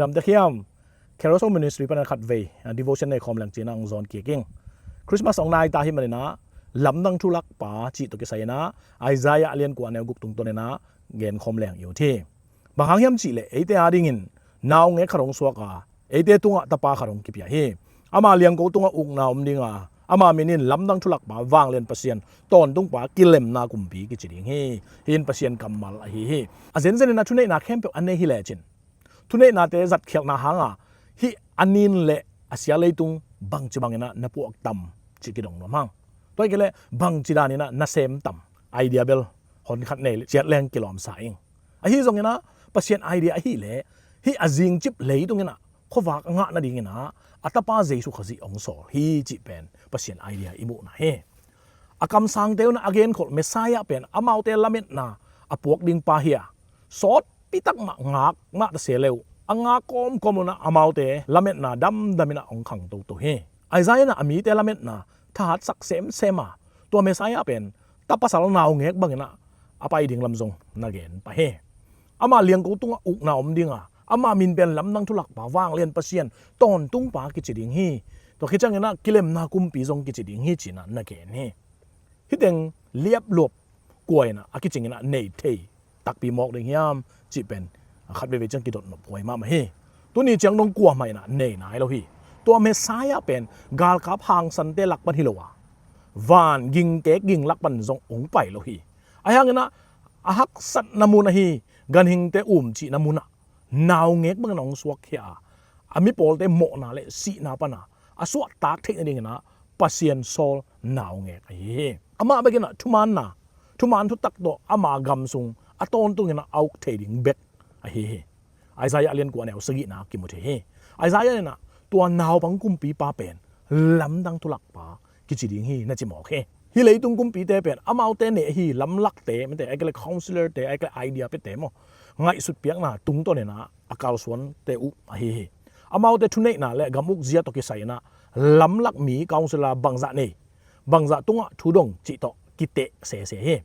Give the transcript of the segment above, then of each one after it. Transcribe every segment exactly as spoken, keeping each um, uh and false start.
Lamtek hiam? Carousel Ministry panin khatvei devotion nei khawm leng ci-in ah hong zawn kik ing. Christmas hong nai ta hi manin ah, lamdang thulakpa cih tawh kisai-in ah Isaiah a lian kua, a neu guk tungtawnin ah gen khawm leng i ut hi. Bang hang hiam cih leh eite adingin naungek khat hong suak a, eite tungah tapa khat hong kipia hi. Ama liangko tungah ukna om ding a, ama min in Lamdang Thulakpa, Vanglian Pasian, Tawntungpa, Kilemna Kumpi kici ding hi. Hih in Pasian kammal ahi hi. A zenzenin ah thuneihna khempeuh a nei hi lecin, thuneihnate zatkhialhna hanga hih a nin le a sia leitung bangci bangin ah na puak tam cih kidong nuam hang. Tua hi kei leh bangci danin ah na sem tam, idea bel honkhat nei ciat leng kilawm sa ing. Ahi zongin ah Pasian idea ahih leh hih a zingcip leitungin ah khuavak a ngah nadingin ah a tapa Jesu Khazih hong sawl hi cih pen Pasian idea i muhna hi. A kamsangte un ah a genkholh Messiah pen amaute lametna a puak ding pa hi a, sawtpi tak mah ngak mah ta se le uh, a ngak kawmkawm un ah amaute lametna damdamin ah hong khang toto hi. Isaiah in ah a mite lametna thahatsak semsem a, tua Messiah pen tapasal naungek bangin ah a pai ding lam zong na gen pah hi. Ama liangko tungah ukna om ding a, ama min pen Lamdang Thulakpa, Vanglian Pasian, Tawntungpa kici ding hi. Tua khit ciangin ah Kilemna Kumpi zong kici ding hi ci-in ah na gen hi. Hih teng liapluap kua in ah a kicingin ah nei thei takpi mawk ding hiam cih pen khat veivei ciang kidot nop huai mahmah hi. Tuni ciang dong kuamah in ah nei nai lo hi. Tua Messiah pen galkap hangsante lak pan hi lo a, van gingkek ging lak pan zong hong pai lo hi. Ahi hangin ah a haksatna mun ahi, ganhingte umcihna mun ah naungek bangin hong suakkhia a, a mipawlte mawhna le sihna pan a a suahtak theih nadingin ah Pasian sawl naungek ahi hi. Amah bekin ah thumaanna, thumaan thutak tawh ama gam sung a tawntungin ah a uk thei ding bek ahi hi. Isaiah a lian kua, a neu sagihna kimu thei hi. Isaiah in ah tua naupang kumpipa pen Lamdang Thulakpa kici ding hi na ci mawk hi. Hih leitung kumpite pen amaute ne ahi lamlakte, mite, ahih kei leh councillor-te, ahih kei leh idea pete maw, ngaihsut piakna tungtawnin ah a kalsuante uh ahi hi. Amaute thuneihna le gam uk zia tawh kisai-in ah lamlak mi, councillor bangzah nei, bangzah tungah thu dong cih tawh kiteh sese hi.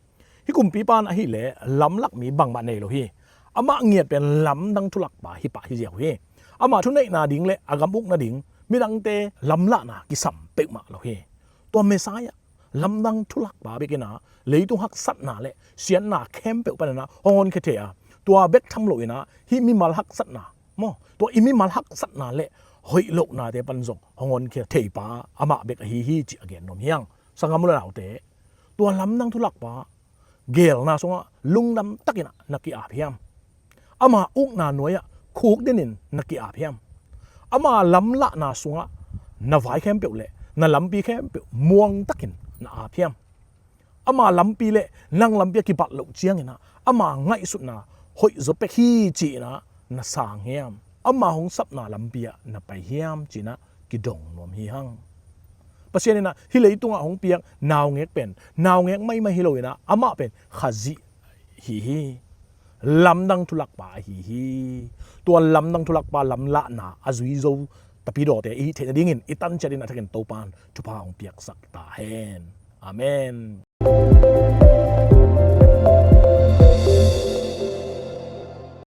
Hih kumpipa in ahih leh lamlak mi bangmah nei lo hi. Amah ngiat pen Lamdang Thulakpa hi pah hi ziau hi. Amah thuneihna ding le a gam uk nading midangte lamlahna kisam peuhmah lo hi. Tua Messiah, Lamdang Thulakpa bekin ah leitung haksatna le siatna khempeuh panin ah hong honkhia thei a, tua bek tham loin ah hih mimal haksatna maw, tua i mimal haksatna le hoih lohnate pan zong hong honkhia theipa amah bek ahi hi cih a gen nuam hi hang. Sanggam u le naute, tua Lamdang Thulakpa geelna sungah lungdam takin ah na ki-ap hiam? Ama ukna nuai-ah khuk dinin na ki-ap hiam? Ama lamlahna sungah na vai khempeuh le na lampi khempeuh muang takin na ap hiam? Ama lampi le nang lampi a kibat loh ciangin ah ama ngaihsutna hoih zaw pek hi ci-in ah na sang hiam? Ama hong sapna lampi ah na pai hiam ci-in ah kidong nuam hi hang. Pasian in ah hih leitungah hong piak naungek pen naungek maimai hi loin ah amah pen Khazih hi hi. Lamdang Thulakpa ahi hi. Tua Lamdang Thulakpa lamlahna a zui zo tapidawte i hih theih nadingin i tan ciatin a thakin Topa'n thupha hong piaksak ta hen. Amen.